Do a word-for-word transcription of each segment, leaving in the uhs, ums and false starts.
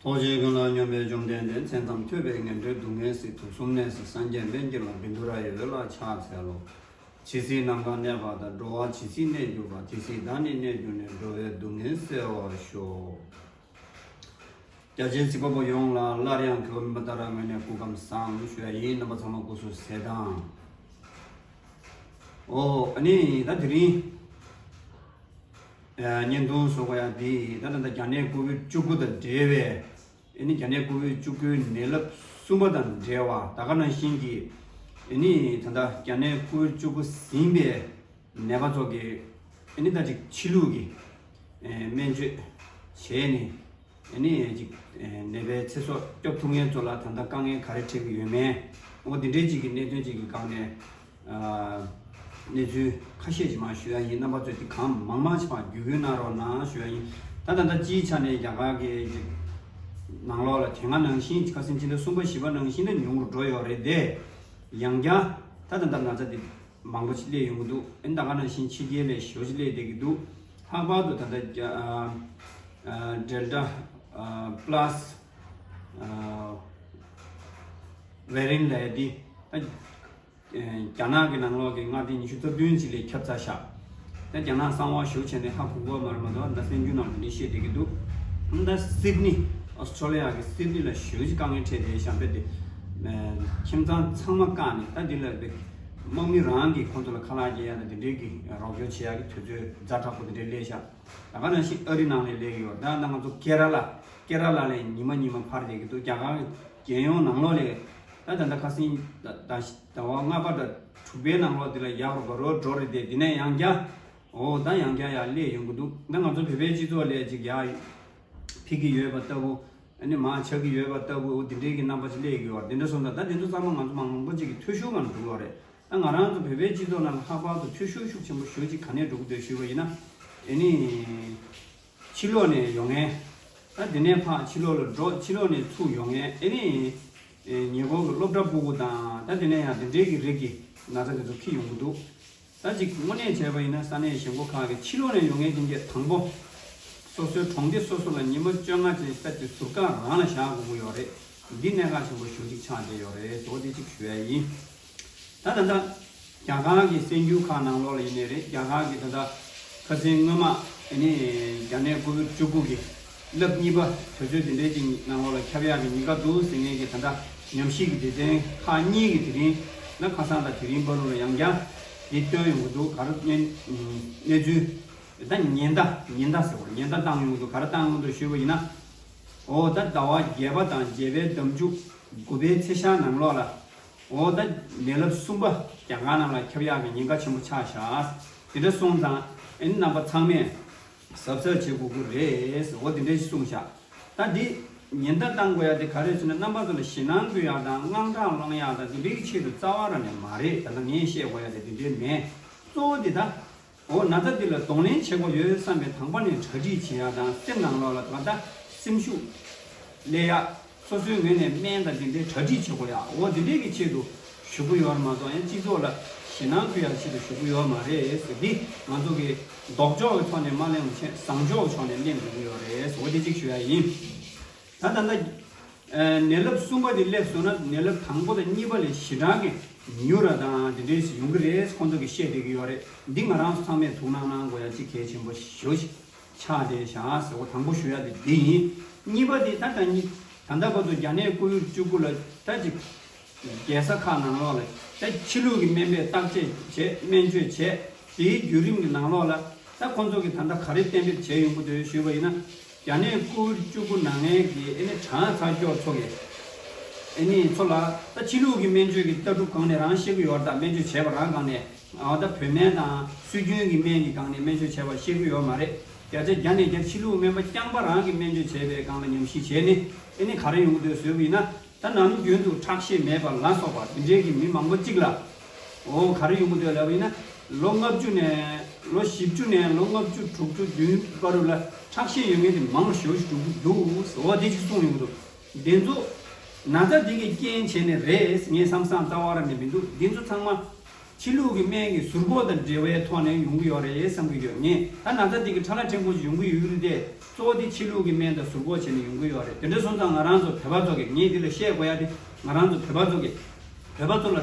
ཐུགས་རྗེ་ཀུན་ལ་སྙོམས་པའི་བཅོམ་ལྡན་འདས། མཚན་ཙམ་ཐོས་པས་ངན་འགྲོའི་སྡུག་བསྔལ་སེལ། དུག་གསུམ་ནད་སེལ་སངས་རྒྱས་པཎ་གྱི་བླ། བཻ་ཌཱུརྱ་ཡི་འོད་ལ་ཕྱག་འཚལ་ལོ། ཇི་སྲིད་ནམ་མཁའ་གནས་པ་དང་། འགྲོ་བ་ཇི་སྲིད་གནས་གྱུར་པ། དེ་སྲིད་བདག་ནི་གནས་གྱུར་ནས། འགྲོ་བའི་སྡུག་བསྔལ་སེལ་བར་ཤོག། རྒྱ་ཆེའི་གཟིགས་པ་པོ་ཡོངས་ལ་སླར་ཡང་གུས་པ་མེད་པ་ལྟར་ངོས་ནས་སྐུ་ཁམས་བཟང་ཞུ་ཡ་ཡིན། རྣམ་པ་ཚང་མ་སྐུ་གཟུགས་གསལ་ཐང་། ཨོ་ཨ་ནི་ད་དེ་རིང་ཨ་བརྙན་ཐུང་བཟོ་དགོས་ཡ་འདི་ད་ད་ལྟ་རྒྱ་ནད་ཀོ་བིད་བཅུ་དགུ་དང་འབྲེལ་བའི་ཨ་ནི་རྒྱ་ནད་ཀོ་བིད་བཅུ་དགུའི་ནད་རླབས་གསུམ་པ་དང་འབྲེལ་བ། ད་ག་ནང་བཞིན་གྱི་ཨ་ནི་ད་ལྟ་རྒྱ་ནད་ཀོ་བིད་བཅུ་དགུ་ཟིན་པའི་ནད་པ་ཚོ་གི་ཨ་ནི་ད་ཅིག་ཕྱི་ལུགས་ཀྱི་ཨེ་སྨན་བཅོས་བྱས་ནས་ཨ་ནི་ཅིག་ཨེ་ནད་པའི་ཚེ་སྲོག་སྐྱོབ་ཐུབ་མཁན་ཚོ་ལ་ད་ལྟ་དཀའ་ངལ་ག་རེ་འཕྲད་ཀྱི་ཡོད་མེད། འོ་འདི་འདྲའི་ཅིག་གི་གནད་དོན་ཅིག་གི་སྒང་ནས་ཨ་གནས་ཚུལ་ཁ་ཤས་ཅིག་མར་ཞུ་ཡ་ཡིན། རྣམ་པ་ཚོས་དེ་གང་མང་མང་ཅིག་མར་བརྒྱུད་སྐུལ་གནང་རོགས་གནང་ཞུ་ཡ་ཡིན། ད་ད་ལྟ་སྤྱིའི་ཆ་ནས་རྒྱ་གར་གྱི་ཅིག་ནང་ལོགས་ལ་དེ་སྔ་ནང་བཞིན་ཁ་སང་ཕྱི་ཟླ་གསུམ་པ་བཞི་པ་ནང་བཞིན་དུ་ཉུང་རུ་འགྲོ་ཡོད་རེད་དེ། ཡང་བསྐྱར་ད་ད་ལྟ་ན་ཚ་དེ་མང་པོ་ཞིག་སླེབས་ཡོང་གི་འདུག་ཨ་ནི་ད་ག་ནང་བཞིན་ཕྱི་རྒྱལ་ལས་ཞེ་པོ་ཞིག་སླེབས་བསྡད་ཀྱི་འདུག་ལྷག་པར་དུ་ད་ལྟ་རྒྱ་ཨ་ཨ་ཌེལ་ཊ་ཨ་པ་ལ་སི་ཨ་ཝེ་རི་ཡན་ཊི་ལབ་ཡ་འདི་ད་ཨ་རྒྱ་ནག་གི་ནང་ལོགས་ཀྱི་མངའ་སྡེ་ཉི་ཤུ་རྩ་བདུན་ཅིག་ལ་ཁྱབ་ཚར་ཤག་ད་རྒྱ་ནག་གསང་བ་ཞེ་པོ་བྱས་ནས་ཧ་གོ་གི་མ་རེད་མ་གཏོགས་ད་གསར་འགྱུར་ནང་དེ་འདྲ་བཤད་བསྡད་ཀྱི་འདུག་ད་སིད་ནི་ཨོ་སི་ཊྲེ་ལི་ཡ་གི་སིད་ནི་ལ་ཞེ་པོ་ཅིག་དཀའ་ངལ་འཕྲད་བསྡད་ཤག་དཔེ་དེ་ཨ་ཁྱིམ་ཚང་ཚང་མ་བཀག་ནས་ད་འདི་ལ་དེ་དམག་མི་རང་གི་ཁོང་ཚོ་ལ་ཁ་ལག་སྐྱེལ་ཡ་དང་དེ་འདྲའི་གི་རོགས་སྐྱོར་བྱེད་ཡ་གི་དུས་ཚོད་ཛ་དྲག་པོ་དེ་འདྲའི་སླེབས་ཤག་ད་ག་ནང་བཞིན་ཨ་རི་ནང་ལ་སླེབས་ཀྱི་ཡོད། ད་ད་ང་ཚོ་ཀེ་ར་ལ་ཀེ་ར་ལ་ལ་ཉི་མ་ཉི་མ་འཕར་བསྡད་ཀྱི་འདུག་རྒྱ་གར་གི་རྒྱལ་ཡོངས་ནང་ལོགས་ལ་ད་ད་ལྟ་ཁ་སང་ད་ད་ཟླ་བ་ལྔ་པ་དང་དྲུག་པའི་ནང་ལོགས་དེ་ལ་ཡག་རུ་འགྲོ་རུ་འགྲོ་རེད་དེ། དེ་ནས་ཡང་བསྐྱར་འོ་ད་ཡང་བསྐྱར་ཡར་སླེབས་ཡོང་གི་འདུག་ད་ང་ཚོ་བོད་པའི་སྤྱི་ཚོགས་ལ་ཅིག་ཡར་ཕེབས་ཀྱི་ཡོད་པ་ལྟ་བུ། ཨ་ནི་མར་ཆགས་ཀྱི་ཡོད་པ་ལྟ་བུ། འོ་དེ་འདྲའི་གི་རྣམ་པ་ཅིག་སླེབས་ཀྱི་ཡོད་རེད། དེ་འདྲ་སོང་ཙང་ད་དེ་ཚོ་ཚང་མ་ང་ཚོ་མང་པོ་ཅིག་གི་འཐུས་ཤོར་ངང་འགྲོ་གི་ཡོད་རེད། ད་ང་རང་ཚོ་བོད་པའི་སྤྱི་ཚོགས་ནང་ལ་ལྷག་པར་དུ་འཐུས་ཤོར་ཤུགས་ཆེན་པོ་ཞེ་པོ་ཅིག་ག་ནས་འགྲོ་གི་འདུག་ཞུས་པ་ཡིན་ན། ཨ་ནི་ཕྱི་ལོགས་ནས་ཡོང་མཁན། ད་དེ་ནས་ཕར་ཕྱི་ལོགས་ལ་འགྲོ། ཕྱི་ལོགས་ནས་ཚུར་ཡོང་མཁན། ཨ་ནི་ཉེ་འཁོར་གྱི་སློབ་གྲྭ་ཕྲུ་གུ་དང་། ད་དེ་ནས་ཡང་དེ་འདྲའི་གི་རིགས་ཀྱི་ན་ཚ་དེ་ཚོ་འཁྱེར་ཡོང་གི་འདུག་ད་ཅིག་དངོས་གནས་བྱས་པ་ཡིན་ན་ས་གནས་གཞན་པ་ཁག་གི་ཕྱི་ལོགས་ནས་ཡོང་མཁན་དེ་གས་དང་པོ་སོ་སོའི་གྲོང་སྡེ་སོ་སོ་ལ་ཉི་མ་བཅོ་ལྔ་ཅིག་ད་ཅིག་ཟུར་བཀག་རང་ལ་བཞག་དགོས་ཀྱི་ཡོད་རེད། འདི་གནད་འགག་ཆེན་པོ་ཞེ་པོ་ཅིག་ཆགས་བསྡད་ཡོད་རེད། འོ་དེ་ཅིག་ཞུ་ཡ་ཡིན། ད་ད་ལྟ་རྒྱ་གར་གྱི་གསར་འགྱུར་ཁག་ནང་ལོགས་ལ་ཡིན་ནའི་རེད། རྒྱ་གར་གྱི་ད་ལྟ་ཁ་སང་སྔོན་མ་ཨ་ནི་རྒྱ་ནད་ཀོ་བིད་བཅུ་དགུ་གི་རླབས་གཉིས་པ་དུས་ཚོད་དེ་འདྲའི་ཅིག་ནང་ལོགས་ལ་ཁྱབ་ཡག་གི་ཉེན་ཁ་འདུག་ཟེར་མཁན་གྱི་ད་ལྟ་ཉམས་ཞིབ་ཀྱི་སྡེ་ཚན་ཁག་གཉིས་ཀྱིས་དེ་རིང་ད་ཁ་སང་དང་དེ་རིང་བར་དུ་ལ་ཡང་བསྐྱར་འདི་བཏོན་ཡོང་གི་འདུག་ག་རེ་གནས་གནས་ཚུལ་ད་ཉེན་བརྡ་ཉེན་བརྡ་ཟེར་བ་ཉེན་བརྡ་བཏང་ཡོང་གི་འདུག་ག་རེ་བཏང་ཡོང་གི་འདུག་ཞུས་པ་ཡིན་ན། འོ་ད་ཟླ་བ་བརྒྱད་པ་དང་བརྒྱད་པའི་ཟླ་མཇུག་དགུ་པའི་ཚེས་ཤར་ནང་ལོགས་ལ། འོ་ད་ནད་རླབས་གསུམ་པ་རྒྱ་གར་ནང་ལ་ཁྱབ་ཡག་གི་ཉེན་ཁ་ཆེན་པོ་ཆགས་ཤག་དེ་འདྲ་སོང་ཙང་ཨ་ནི་རྣམ་པ་ཚང་མས་གཟབ་གཟབ་བྱེད་དགོས་ཀྱི་རེད། འོ་དེ་འདྲ་ཞིག་གསུངས་ཤག་ད་འདི་ཉེན་བརྡ་བཏང་དགོས་ཡ་དེ་ག་རེ་ཟེར་ན། རྣམ་པ་ཚོ་ལ་ཞེད་སྣང་སྐུལ་ཡག་དང་དངངས་སྐྲག་སློང་ཡག་དང་དེ་འདྲའི་གི་ཆེད་དུ་རྩ་བ་རང་ནས་མ་རེད། ད་ལྟ་ངས་བཤད་དགོས་ཡ་དེ་དེ་འདྲའི་མེད། གཙོ་བོ་དེ་ད། འོ་ན་ཚ་འདི་ལ་གདོང་ལེན་བྱེད་དགོས་ཡོད་བསམ་པའི་དང་པོ་ནས་གྲ་སྒྲིག་བྱེད་ཡ་དང་། སེམས་ནང་ལོགས་ལ་ད་ལྟ་སེམས་ཤུགས་སླེབས་ཡ། སོ་སོའི་ངོས་ནས་སྨན་དང་དེ་འདྲའི་གྲ་སྒྲིག་བྱེད་དགོས་ཡ། འོ་དེ་འདྲའི་གི་ཆེད་དུ་ཞུ་གི་ཡོད་རེད་མ་གཏོགས་ཡང་སྤྱི་ཚོགས་ལ་ཞེད་སྣང་སྐུལ་ཡ་ཆེད་དུ་ཞུ་གི་ཡོད་མ་རེད་ཟེར། འདི་ང་ཚོ་གི་ལྡོག་ཕྱོགས་ཀྱི་ཕྱོགས་ནས་མ་གླེང་བ་བྱས་བཟང་ཕྱོགས་ཀྱི་ཕྱོགས་ནས་གླེང་དགོས་ཀྱི་ཡོད་རེད་ཟེར། འོ་དེ་གཅིག་ཞུ་ཡ་ཡིན། ད་ད་ལྟ་ཨ་ནད་རླབས་གསུམ་པ་དེ་སླེབས་སོང་ན་ནད་རླབས་དང་པོ་དང་གཉིས་པ་ལས་ཞེ་དྲག་གི་མྱུར་ར་དང་དེ་འདྲའི་ཞིག་ཡོང་གི་རེད། ཁོང་ཚོ་གིས་བཤད་བསྡད་ཀྱི་ཡོད་རེད། འདི་ང་རང་ཚོ་ཚང་མས་ཐུགས་སྣང་གནང་དགོས་ཡ་གཅིག་གལ་ཆེན་པོ་ཞེ་པོ་ཞིག་ཆགས་བསྡད་བཞག་ཟེར་བ་དང་པོ་ཞུ་ཡ་དེ་འདི་ཡིན། གཉིས་པ་དེ་ད་ད་གཉིས་ད་ལྟ་བར་དུ་རྒྱ་ནད་ཀོ་བིད་བཅུ་དགུ་ལ་ད་ཅིག་རྒྱལ་ས་ཁག་ནང་ལོགས་ལ་ད་ཕྱི་ལུགས་ཀྱི་སྨན་པས་བརྟག་དཔྱད་བྱས། སྨན་བཅོས་བྱས། དེའི་བརྒྱུད་རིམ་གྱི་ནང་ལོགས་ལ་ད་ཁོང་ཚོ་གིས་ད་ལྟ་ག་རེ་གཏན་འབེབས་བྱས་ཡོང་གི་འདུག་ཞུས་པ་ཡིན་ན། རྒྱ་ནད་ཀོ་བིད་བཅུ་དགུ་ན་མཁན་གྱི་ཨ་ནི་གྲངས་ཚ་སྐྱོར་ཚོ་གིས་ཨ་ནི་ཚོ་ལ་ད་ཕྱི་ལུགས་ཀྱི་སྨན་བཅོས་ཀྱི་ལྟ་གྲུབ་སྒང་ནས་རང་ཤེས་ཀྱི་ཡོད་རེད། ད་སྨན་བཅོས་བྱས་པ་རང་སྒང་ནས་ཨ་ད་བོད་སྨན་དང་སྲོལ་རྒྱུན་གྱི་སྨན་གྱི་སྒང་ནས་སྨན་བཅོས་བྱས་པ་ཤེས་ཀྱི་ཡོད་མ་རེད། བརྒྱ་ཆ་བརྒྱ་ནས་བརྒྱ་ཕྱི་ལུགས་སྨན་པ་རྐྱང་པ་རང་གིས་སྨན་བཅོས་བྱས་པའི་སྒང་ལ་ཉམས་ཞིབ་བྱས་ནས་ཨ་ནི་ག་རེ་ཡོང་གི་འདུག་ཟེར་བ་ཡིན་ན། ད་ནམ་རྒྱུན་དུ་ཁྲག་ཤེད་མེད་པ་ལ་སོགས་པ་དེ་འདྲའི་གི་མི་མང་པོ་གཅིག་ལ། འོ་ག་རེ་ཡོང་གི་འདུག་ལབ་པ་ཡིན་ན། ལོ་ལྔ་བཅུ་ནས་ལོ་བཞི་བཅུ་ནས་ལོ་ལྔ་བཅུ་དྲུག་ཅུ་བདུན་བར་དུ་ལ་ཁྲག་ཤེད་ཡོད་མཁན་དེ་མང་རུ་ཞེ་པོ་ཞིག་འགྲོ་གི་འདུག་འོ་དེ་ཅིག་གསུངས་ཡོང་གི་འདུག་འདི་ཚོ་ན་ཚ་འདི་གི་རྐྱེན་བྱས་ནས་རེད་ངས་བསམ་བསམ་རྩ་བ་རང་ནས་མི་འདུག་འདི་ཚོ་ཚང་མ། ཕྱི་ལུགས་ཀྱི་སྨན་གྱི་ཟུར་ཕོག་དང་འབྲེལ་བའི་ཐོག་ནས་ཡོང་གི་ཡོད་རེད་བསམ་གྱི་ཡོད། ངས་ད་ན་ཚ་འདི་གི་ཁྲག་ལ་ཕྲན་བུ་ཞིག་ཡོང་གི་ཡོད་རེད་དེ། གཙོ་བོ་དེ་ཕྱི་ལུགས་ཀྱི་སྨན་དང་ཟུར་ཕོག་བྱས་ནས་ཡོང་གི་ཡོད་རེད། དེ་འདྲ་སོང་ཙང་ང་རང་ཚོ་བོད་པ་ཚོ་གི་ངས་འདི་ལ་བཤད་དགོས་ཡ་དེ། ང་རང་ཚོ་བོད་པ་ཚོ་གི་བོད་པ་ཚོ་ལ་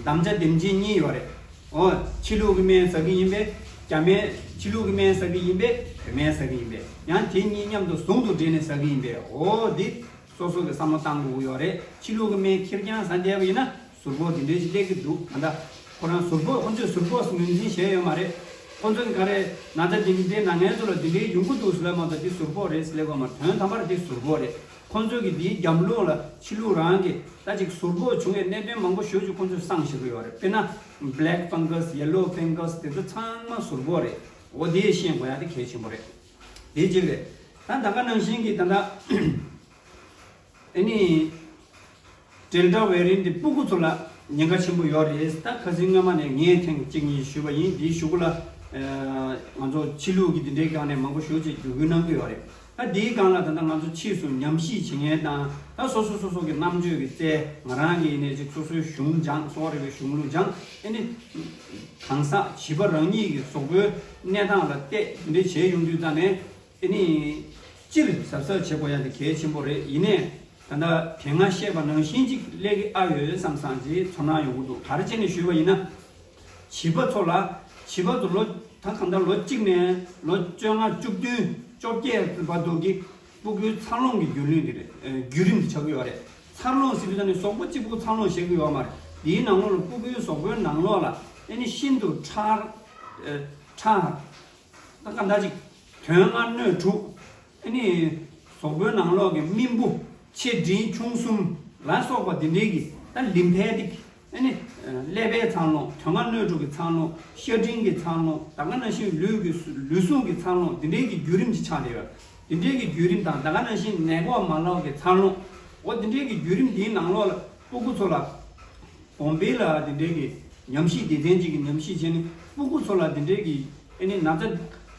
དམ་བཅའ་འདེམས་ཅན་གཉིས་ཡོད་རེད། ཨོ། ཕྱི་ལུགས་ཀྱི་སྨན་ཟ་གི་ཡིན་པས་རྒྱ་སྨན། ཕྱི་ལུགས་ཀྱི་སྨན་ཟ་གི་ཡིན་པས་བོད་སྨན་ཟ་གི་ཡིན་པས། ཡང་དེ་གཉིས་མཉམ་དུ་ཟུང་དུ་འབྲེལ་ནས་ཟ་གི་ཡིན་པས། ཨོ་འདི་སོ་སོ་གི་བསམ་བློ་བཏང་དགོས་ཀྱི་ཡོད་རེད། ཕྱི་ལུགས་ཀྱི་སྨན་ཁེར་རྐྱང་ཟ་བསྡད་པ་ཡིན་ན་ཟུར་ཕོག་དེ་འདྲའི་ཞིག་སླེབས་ཀྱི་འདུག་ད་ལྟ་ཁོ་རང་ཟུར་ཕོག་ཁོ་ཚོས་ཟུར་ཕོག་ངོས་འཛིན་བྱས་ཡོད་མ་རེད། ཁོ་ཚོ་གི་ག་རེ་ན་ཚ་འདི་འདྲའི་ན་མཁན་ཚོ་ལ་འདི་འདྲའི་ཡོང་གི་འདུག་ཟེར་ལབ་མ་གཏོགས་འདི་ཟུར་ཕོག་རེད་ཟེར་ལབ་ཡོད་མ་རེད། དོན་དམ་པར་འདི་ཟུར་ཕོག་རེད། ཁོ་ཚོས་ཀྱི་འདིའི་རྒྱབ་ལོགས་ལ་ཕྱི་ལུགས་རང་གི་ད་ཅིག་ཟུར་ཕོག་བྱུང་བའི་གནད་དོན་མང་པོ་ཞེ་པོ་ཅིག་ཁོ་ཚོས་བསམ་ཤེས་ཀྱི་ཡོད་རེད། དཔེར་ན་black fungus, yellow fungus དེ་ཚོ་ཚང་མ་ཟུར་ཕོག་རེད། འོ་དེ་ཤེས་དགོས་ཡ་དེ་གལ་ཆེན་པོ་རེད། དེ་གཅིག་རེད། ད་ད་ག་ནང་བཞིན་གྱི་ད་ལྟ་ཨ་ནི་Delta variant འདི་སྤུ་གུ་ཚོ་ལ་ཉེན་ཁ་ཆེན་པོ་ཡོད་རེད། ད་ཁ་སང་སྔོན་མ་ནས་ངས་ཐེངས་གཅིག་གཉིས་ཞུས་པ་ཡིན། དེའི་གཞུག་གུ་ལ་ཨ་ང་ཚོ་ཕྱི་ལུགས་ཀྱི་འདི་འདྲའི་སྒང་ནས་མང་པོ་ཞེ་པོ་ཅིག་བརྒྱུད་སྐུལ་གནང་གི་ཡོད་རེད། ད་འདིའི་སྒང་ལ་ད་ལྟ་ང་ཚོ་ཕྱིས་སུ་ཉམས་ཞིབ་བྱེད་མཁན་དང་། ད་སོ་སོ་སོ་སོ་གི་རྣམ་དཔྱོད་ཀྱི་རྩལ། ང་རང་གི་ཡིན་ནའི་ཅིག་སོ་སོའི་གཞུང་སྦྱངས། གསོ་བ་རིག་པའི་གཞུང་ལུགས་སྦྱངས། ཨེ་ནི་གང་ཟག་བྱིས་པ་རང་ཉིད་ཀྱི་གཟུགས་པོའི་གནས་སྟངས་ལ་བལྟས་འདི་འདྲ་བྱས་ཡོང་དུས་ཙང་ནས། ཨེ་ནི་སྤྱིར་གཟབ་གཟབ་བྱེད་དགོས་ཡ་དེ་གལ་ཆེན་པོ་རེད། ཡིན་ནའི་ད་ལྟ་དེ་སྔ་བཤད་པ་ནང་བཞིན་ཅིག་སླེབས་ཀྱི་ཨ་ཡོད་བསམ་བསམ་ཅིག་ཚོར་སྣང་ཡོང་གི་འདུག་ག་རེ་བྱས་ནས་ཞུས་པ་ཡིན་ན། བྱིས་པ་ཚོ་ལ། བྱིས་པ་ཚོ་ལོ་ད་གང་ལྟར་ལོ་གཅིག་ནས་ལོ་བཅོ་ལྔ་བཅུ་བདུན་བཅོ་བརྒྱད་བར་དུ་གི་སྤུ་གུའི་འཚར་ལོངས་ཀྱི་བརྒྱུད་རིམ་དེ་རེད། ཨ་བརྒྱུད་རིམ་དེ་ཆགས་ཀྱི་ཡོད་རེད། འཚར་ལོངས་ཟེར་དུས་ད་ནི་གཟུགས་པོ་གཅིག་པུ་འཚར་ལོངས་བྱེད་ཀྱི་ཡོད་མ་རེད། དེའི་ནང་ལོགས་ལ་སྤུ་གུའི་གཟུགས་པོའི་ནང་ལོགས་ལ་ཨེ་ནི་ཤིན་ཏུ་ཕྲ། ཨ་ཕྲ། ད་ག་འདྲ་ཅིག་དོན་ལྔ་སྣོད་དྲུག་ཨ་ནི་གཟུགས་པོའི་ནང་ལོགས་ཀྱི་རྨེན་བུ་ཆེ་འབྲིང་ཆུང་གསུམ་ལ་སོགས་པ་འདི་འདྲའི་གི་ད་ལིམ་ཕེ་ཏིག་ཨ་ནི་ཀླད་པའི་འཚར་ལོངས། དོན་ལྔ་སྣོད་དྲུག་གི་འཚར་ལོངས། ཤ་འབྲིང་གི་འཚར་ལོངས། ད་ག་ནང་བཞིན་ལུས་ཀྱི་ལུས་ཟུངས་ཀྱི་འཚར་ལོངས། འདི་འདྲའི་གི་བརྒྱུད་རིམ་ཅིག་ཆགས་བསྡད་ཡོད། འདི་འདྲའི་གི་བརྒྱུད་རིམ་དང་། ད་ག་ནང་བཞིན་ནད་འགོག་མ་ལག་གི་འཚར་ལོངས། འོ་འདི་འདྲའི་གི་བརྒྱུད་རིམ་འདིའི་ནང་ལོགས་ལ་སྤུ་གུ་ཚོ་ལ་གོང་འཕེལ་ལ་དེ་འདྲའི་གི་ཉམས་ཞིབ་སྡེ་ཚན་གཅིག་གིས་ཉམས་ཞིབ་བྱས་ནས་སྤུ་གུ་ཚོ་ལ་དེ་འདྲའི་གི་ཨ་ནི་ན་ཚ་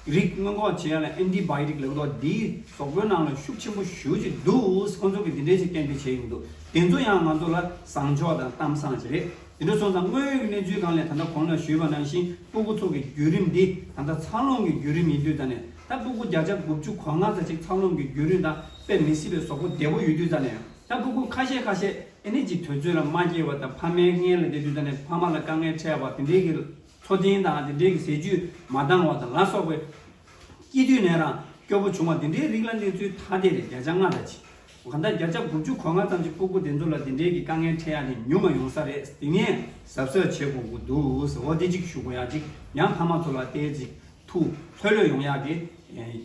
རིགས་སྔོན་འགོག་བྱེད་ཡ་ལ་ཨེན་ཊི་བྷའོ་ཊིག་ལབ་མདོག་འདི་གཟུགས་པོའི་ནང་ལ་ཤུགས་ཆེན་པོ་ཞེ་པོ་ཅིག་འདུག་ཁོང་ཚོ་གིས་དེ་འདྲའི་ཞིག་གཏན་འཁེལ་བྱས་ཡོང་འདུག་དེ་ཚོ་ཡང་ང་ཚོ་ལ་བཟང་ཕྱོགས་དང་གཏམ་བཟང་ཅིག་རེད། དེ་འདྲ་སོང་ཙང་དངོས་ཡོད་ཀྱི་གནས་ཚུལ་སྒང་ལས་ད་ལྟ་གོང་ལ་ཞུས་པ་ནང་བཞིན་སྤུ་གུ་ཚོ་གི་བརྒྱུད་རིམ་འདི་ད་ལྟ་འཚར་ལོངས་ཀྱི་བརྒྱུད་རིམ་ཡིན་དུས་ཙང་ནས། ད་སྤུ་གུ་བརྒྱ་ཆ་དགུ་བཅུ་གོ་ལྔ་ཙམ་ཅིག་འཚར་ལོངས་ཀྱི་བརྒྱུད་རིམ་དང་དཔེ་མི་སྲིད་པའི་གཟུགས་པོ་བདེ་པོ་ཡོད་དུས་ཙང་ནས། ད་སྤུ་གུ་ཁ་ཤས་ཁ་ཤས་ཨེ་ནི་ཅིག་དུས་ཚོད་ལ་མ་སྐྱེལ་བ་དང་། ཕ་མའི་མངལ་ལ་བསྡད་དུས་ཙང་ནས་ཕ་མ་ལ་དཀའ་ངལ་འཕྲད་པ་དེ་འདྲའི་གི་འཚོ་རྟེན་དང་དེ་འདྲའི་གི་ཟས་བཅུད་མ་འདང་བ་དང་ལ་སོགས་པའི་སྐྱེ་དུས་ནས་རང་སྐྱོ་པོ་བྱུང་བ་དེ་འདྲའི་རིགས་ལ་གནས་ཚུལ་ཐ་དད་རེད། བརྒྱ་ཆ་ལྔ་ཙམ་ཅིག་གང་ལྟར་བརྒྱ་ཆ་དགུ་བཅུ་གོ་ལྔ་ཙམ་ཅིག་སྤུ་གུ་དེ་ཚོ་ལ་དེ་འདྲའི་གི་དཀའ་ངལ་འཕྲད་ཡ་དེ་ཉུང་མ་ཡོང་ས་རེད། དེ་ངས་གཟབ་གཟབ་བྱེད་དགོས་ཀྱི་འདུག་ཟེར། འོ་དེ་གཅིག་ཞུ་དགོས་ཡ་གཅིག་ཡང་ཕ་མ་ཚོ་ལ་དེ་གཅིག་ཐུགས་ལྷོད་ལྷོད་ཡོང་ཡག་གི་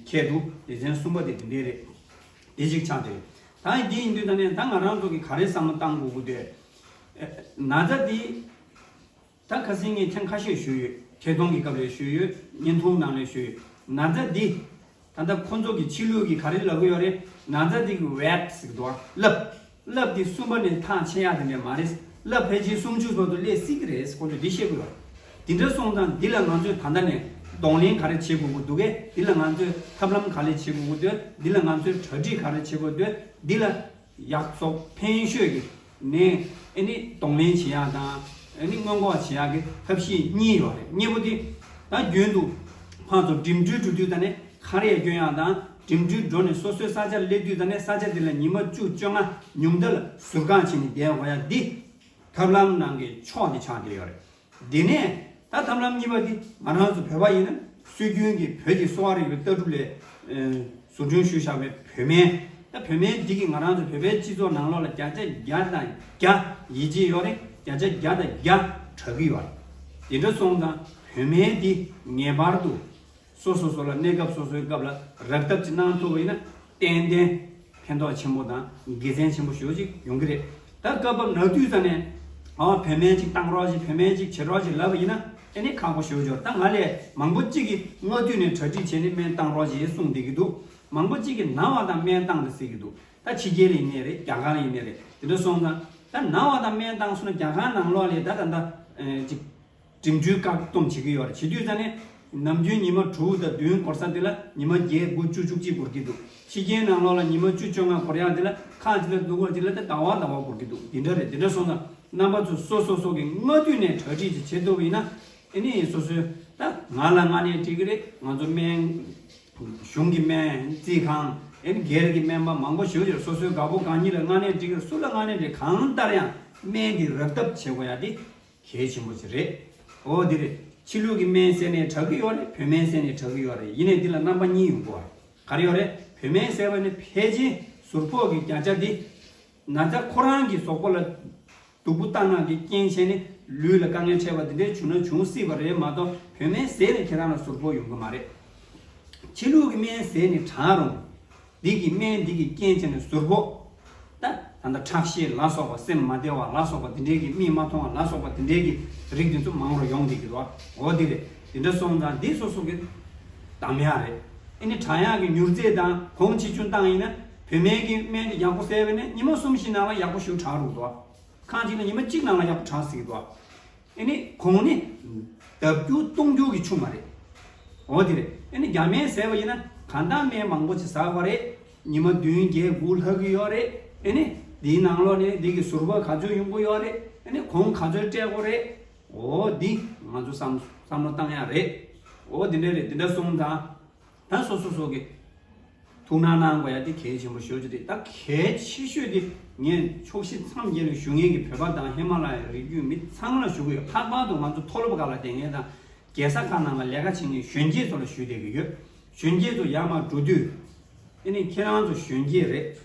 ཁྱད་དུ་སྡེ་ཚན་གསུམ་པ་དེ་དེ་འདྲས་རེད། དེ་གཅིག་ཆགས་ཏེ། ད་འདི་ཡིན་དུས་ད་ནས་ད་ང་རང་ཚོ་གི་ག་རེ་བསམ་བློ་བཏང་དགོས་ཀྱི་འདུག་ན་ཚ་འདི་ད་ཁ་སང་ངས་ཐེངས་ཁ་ཤས་ཞུས་ཡོད། ཐད་གཏོང་གི་སྐབས་ལ་ཞུས་ཡོད། བརྙན་ཐུང་ནང་ལ་ཞུས་ཡོད། ན་ཚ་འདི་ད་ལྟ་ཁོ་ཚོ་གི་ཕྱི་ལུགས་ཀྱི་ག་རེ་ལབ་ཀྱི་ཡོད་རེད། ན་ཚ་འདི་གི་ཝེབ་ཟེར་གྱི་འདུག་རླབས། རླབས་དེ་གསུམ་པ་ནས་ཐག་ཆད་ཡག་དེ་འདྲ་མ་རེད། རླབས་ཕལ་ཆེར་སུམ་ཅུ་བར་དུ་སླེབས་སྲིད་ཀྱི་རེད། ཁོ་ཚོས་འདི་བཤད་ཀྱི་ཡོད། དེ་འདྲ་སོང་ཙང་འདི་ལ་ང་ཚོས་ད་ལྟ་ནས་གདོང་ལེན་ག་རེ་བྱེད་དགོས་ཀྱི་འདུག་གས། འདི་ལ་ང་ཚོས་ཐབས་ལམ་ག་རེ་བྱེད་དགོས་ཀྱི་འདུག་འདི་ལ་ང་ཚོས་གྲ་སྒྲིག་ག་རེ་བྱེད་དགོས་འདུག་འདི་ལ་ཡག་བཙོག་ཕན་ཤོས་ཀྱི་ནས་ཨེ་ནི་གདོང་ལེན་བྱེད་ཡག་དང་། ཨེ་ནི་སྔོན་འགོག་བྱེད་ཡག་གི་ཐབས་ཤེས་གཉིས་ཡོད་རེད། གཉིས་པོ་དེ་ད་རྒྱུན་དུ་ཕར་ཚུར་འགྲིམ་འགྲུལ་འགྲོ་དུས་ད་ནས་ཁ་རས་གྱོན་ཡག་དང་། འགྲིམ་འགྲུལ་འགྲོ་ནས་སོ་སོའི་ས་ཆར་སླེབས་དུས་ད་ནས་ས་ཆ་དེ་ལ་ཉི་མ་བཅུ་བཅོ་ལྔ་ཉུང་མཐའ་ལ་ཟུར་བཀག་བྱས་ནས་བསྡད་དགོས་ཡག་འདི་ཐབས་ལམ་ནང་གི་ཕྱོགས་དེ་ཆགས་བསྡད་ཡོད་རེད། དེ་ནས་ད་ཐབས་ལམ་གཉིས་པ་དེ་ང་རང་ཚོ་བོད་པ་ཡིན་ན་སྲོལ་རྒྱུན་གྱི་བོད་ཀྱི་གསོ་བ་རིག་པའི་ལྟ་གྲུབ་ལས་ཨ་བཟོ་སྐྲུན་ཞུས་བཞག་པའི་བོད་སྨན། ད་བོད་སྨན་འདི་གིས་ང་རང་ཚོ་བོད་པའི་སྤྱི་ཚོགས་ནང་ལོགས་ལ་བརྒྱ་ཆ་བརྒྱ་དང་བརྒྱ་ཡིད་ཆེས་ཡོད་རེད། བརྒྱ་ཆ་བརྒྱ་དང་བརྒྱ་དྲག་གི་ཡོད་རེད། དེ་འདྲ་སོང་ཙང་བོད་སྨན་འདི་ངེས་པར་དུ་སོ་སོ་སོ་ལ་གནས་སྐབས་སོ་སོའི་སྐབས་ལ་རག་ཐབས་ཅིག་གནང་ཐུབ་པ་ཡིན་ན་ཏན་ཏན་ཕན་ཐོགས་ཆེན་པོ་དང་དགེ་མཚན་ཆེན་པོ་ཞེ་པོ་ཅིག་ཡོང་གི་རེད། ད་སྐབས་བབ་ནག་དུས་ཙ་ནས་ཨ་བོད་སྨན་ཅིག་བཏང་རོགས་བྱེད། བོད་སྨན་ཅིག་བྱེད་རོགས་བྱེད་ལབ་པ་ཡིན་ན་ཨེ་ནི་ཁག་པོ་ཞེ་པོ་ཅིག་ཡོད་རེད། ད་ང་ལས་མང་པོ་ཅིག་གིས་སྔ་དུས་ནས་གྲ་སྒྲིག་བྱས་ནས་སྨན་བཏང་རོགས་བྱེད་གསུངས་བསྡད་ཀྱི་འདུག་མང་པོ་ཅིག་གིས་ན་བ་དང་སྨན་བཏང་རེད་ཟེར་གྱི་འདུག་ད་ཕྱི་རྒྱལ་ལ་ཡིན་ནའི་རེད། རྒྱ་གར་ལ་ཡིན་ནའི་རེད། དེ་འདྲ་སོང་ཙང་ད་ན་བ་དང་སྨན་བཏང་སོང་ན་རྒྱ་གར་ནང་ལོགས་ལ་ད་ད་ད་ཅིག་འགྲིམ་འགྲུལ་བཀག་སྡོམ་བྱེད་ཀྱི་ཡོད་རེད། བྱེད་དུས་ཙ་ནས་ནམ་རྒྱུན་ཉི་མ་དྲུག་དང་བདུན་འགོར་ས་དེ་ལ་ཉི་མ་བརྒྱད་དགུ་བཅུ་བཅུ་གཅིག་འགོར་གྱི་འདུག་ཕྱི་རྒྱལ་ནང་ལོགས་ལ་ཉི་མ་བཅུ་བཅོ་ལྔ་འགོར་ཡག་དེ་ལ་ཁག་ཅིག་ལ་སྡུག་གོ་ཅིག་ལ་ད་ཟླ་བ་ཟླ་བ་འགོར་གྱི་འདུག་དེ་འདྲ་རེད། དེ་འདྲ་སོང་ཙང་ རྣམ་པ་ཚོ་སོ་སོ་སོ་གི་སྔ་དུས་ནས་གྲ་སྒྲིག་ཅིག་བྱེད་ཐུབ་པ་ཡིན་ན། ཨེ་ནི་སོ་སོའི་ད་ང་ལ་མངགས་ནས་འགྲིག་གི་རེད། ང་ཚོ་སྨན་གཞུང་གི་སྨན་རྩིས་ཁང་ཨེ་ནི་སྒེར་གྱི་སྨན་པ་མང་པོ་ཞེ་པོ་ཅིག་སོ་སོའི་དགའ་པོ་དགའ་ཉེ་ལ་མངགས་ནས་འགྲིག་གི་རེད། སུ་ལ་མངགས་ནས་འགྲིག། གང་ལྟར་ཡང་སྨན་གྱི་རག་ཐབས་བྱེད་དགོས་ཡ་དེ་གལ་ཆེན་པོ་ཅིག་རེད། འོ་དེ་རེད། ཕྱི་ལུགས་ཀྱི་སྨན་ཟས་ནས་དྲག་གི་ཡོད་རེད། བོད་སྨན་ཟས་ནས་དྲག་གི་ཡོད་རེད། ཡིན་ནའི་འདི་ལ་རྣམ་པ་གཉིས་ཡོང་གི་ཡོད་རེད། ག་རེ་ཡོད་རེད། བོད་སྨན་ཟས་པ་ནི་ཕལ་ཆེར་ཟུར་ཕོག་གི་བརྒྱ་ཆ་འདི་ན་ཚ་ཁོ་རང་གི་གཟུགས་པོ་ལ་སྡུག་པོ་བཏང་ན་གི་རྐྱེན་བྱས་ནས་ལུས་ལ་དཀའ་ངལ་འཕྲད་པ་འདི་འདྲའི་བྱུང་ན་བྱུང་སྲིད་པ་རེད་མ་གཏོགས། བོད་སྨན་ཟས་ནས་ཁྱེད་རང་ལ་ཟུར་ཕོག་ཡོང་གི་མ་རེད། ཕྱི་ལུགས་ཀྱི་སྨན་ཟས་ནས་དྲག་རུང་འདི་གི་སྨན་འདི་གི་རྐྱེན་བྱས་ནས་ཟུར་ཕོག་ད་ད་ལྟ་ཁྲག་ཤེད་ལ་སོགས་པ། སེམས་མ་བདེ་བ་ལ་སོགས་པ་འདི་འདྲའི་གི། མིག་མ་མཐོང་བ་ལ་སོགས་པ་འདི་འདྲའི་གི་རིགས་འདི་ཚོ་མང་རུ་ཡོང་བསྡད་ཀྱི་རེད། འོ་འདི་རེད། འདི་འདྲ་སོང་ཙང་འདི་སོ་སོ་གི་དམ་ཡག་རེད། ཨེ་ནི་དྲག་ཡག་གི་མྱུར་རྫས་དང་གོང་ཆེ་ཆུང་བཏང་ཡིན་ན། བོད་སྨན་གྱི་སྨན་འདི་ཡག་པོ་ཟས་པ་ཡིན་ན་ཉི་མ་གསུམ་བཞི་ནང་ལ་ཡག་པོ་ཞེ་པོ་དྲག་རུ་འདུག་ཁང་གཅིག་ལ་ཉི་མ་གཅིག་ནང་ལ་ཡག་པོ་དྲག་སྲིད་ཀྱི་འདུག་ཨེ་ནི་གོང་ནི་ལྡབ་འགྱུར་སྟོང་འགྱུར་གྱི་ཆུང་བ་རེད། འོ་དེ་རེད། ཨེ་ནི་རྒྱ་སྨན་ཟས་པ་ཡིན་ན་གང་ལྟར་སྨན་མང་པོ་ཅིག་ཟ་དགོས་རེད། ཉི་མ་བདུན་བརྒྱད་དགུ་ལྷག་གི་ཡོད་རེད། ཨེ་ནི་འདིའི་ནང་ལོགས་ནས་འདི་གི་ཟུར་པ་ག་ཚོད་ཡོང་གི་ཡོད་རེད། ཨེ་ནི་གོང་ག་ཚོད་སྤྲད་དགོས་རེད། འོ་འདི་ང་ཚོ་བསམ་བསམ་བློ་བཏང་ཡག་རེད། འོ་དེ་འདྲ་རེད། དེ་འདྲ་སོང་ཙང་ད་སོ་སོ་སོ་གི་ཐུགས་སྣང་གནང་དགོས་ཡ་དེ་གལ་ཆེན་པོ་ཞེ་པོ་ཅིག་རེད། ད་གལ་ཆེ་ཤོས་དེ་ངས་ཕྱོགས་བཞི་མཚམས་བརྒྱད་ལ་བཞུགས་མཁན་གྱི་བོད་པ་དང་ཧི་མ་ལ་ཡའི་རི་རྒྱུད་མི་ཚང་མ་ལ་ཞུ་གི་ཡོད། ལྷག་པར་དུ་ང་ཚོ་མཐོ་སློབ་ཁག་ལ་བསྡད་མཁན་དང་རྒྱལ་ས་ཁག་ནང་ལ་ལས་ཀ་བྱེད་མཁན་གཞོན་སྐྱེས་ཚོ་ལ་ཞུ་བསྡད་ཀྱི་ཡོད། གཞོན་སྐྱེས་ཚོ་ཡར་མར་འགྲོ་དུས་ཨེ་ནི་ཁྱེད་རང་ཚོ་གཞོན་སྐྱེས་རེད།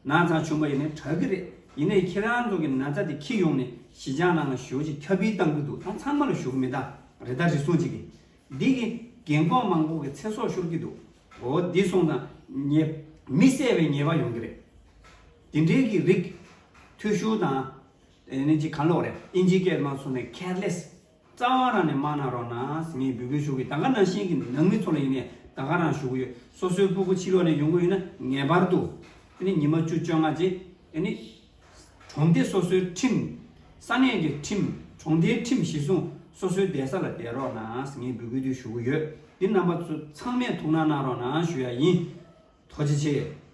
ན་ཚ་ཆུང་བ་ཡིན་ནའི་དྲག་གི་རེད། ཡིན་ནའི་ཁྱེད་རང་ཚོ་གི་ན་ཚ་དེ་འཁྱེར་ཡོང་ནས་གཞིས་ཆགས་ནང་ལ་ཞེ་པོ་ཅིག་ཁྱབ་སྤེལ་བཏང་གི་འདུག་ད་ཚང་མ་ལ་ཞུ་གི་མེད། ད་རེ་ད་རེ་ཟུང་ཅིག་གིས་འདི་གི་རྒན་གོག་མང་པོ་གི་ཚེ་སྲོག་ཤོར་གྱི་འདུག་འོ་འདི་སོང་ཙང་ཉེ་མི་བསད་པའི་ཉེས་པ་ཡོང་གི་རེད། དེ་འདྲའི་གི་རིགས་འཐུས་ཤོར་དང་ཨེ་ནི་ཅིག་གང་ལོག་རེད། ཨིན་ཇིའི་སྐད་མ་སོང་ནས་careless རྩ་བ་རང་ནས་མ་གནང་རོགས་གནང་ངས་འབོད་སྐུལ་ཞུ་གི། ད་ག་ནང་བཞིན་གྱི་ནང་མི་ཚོ་ལ་ཡིན་ནའི་ད་ག་རང་ཞུ་གི་ཡོད། སོ་སོའི་སྤུ་གུ་ཕྱི་ལོགས་ནས་ཡོང་གི་ཡོད་ན་ངེས་པར་དུ་ཨ་ནི་ཉི་མ་བཅུ་བཅོ་ལྔ་རྗེས་ཨ་ནི་གྲོང་སྡེ་སོ་སོའི་ཁྲིམས། ས་གནས་ཀྱི་ཁྲིམས། གྲོང་སྡེའི་ཁྲིམས་གཞིར་བཟུང་སོ་སོའི་བསྡད་ས་ལ་བསྡད་རོགས་གནང་ངས་འབོད་སྐུལ་དུ་ཞུ་གི་ཡོད། འདི་རྣམ་པ་ཚོ་ཚང་མས་ཐུགས་སྣང་གནང་རོགས་གནང་ཞུ་ཡ་ཡིན། ཐུགས་རྗེ་ཆེ།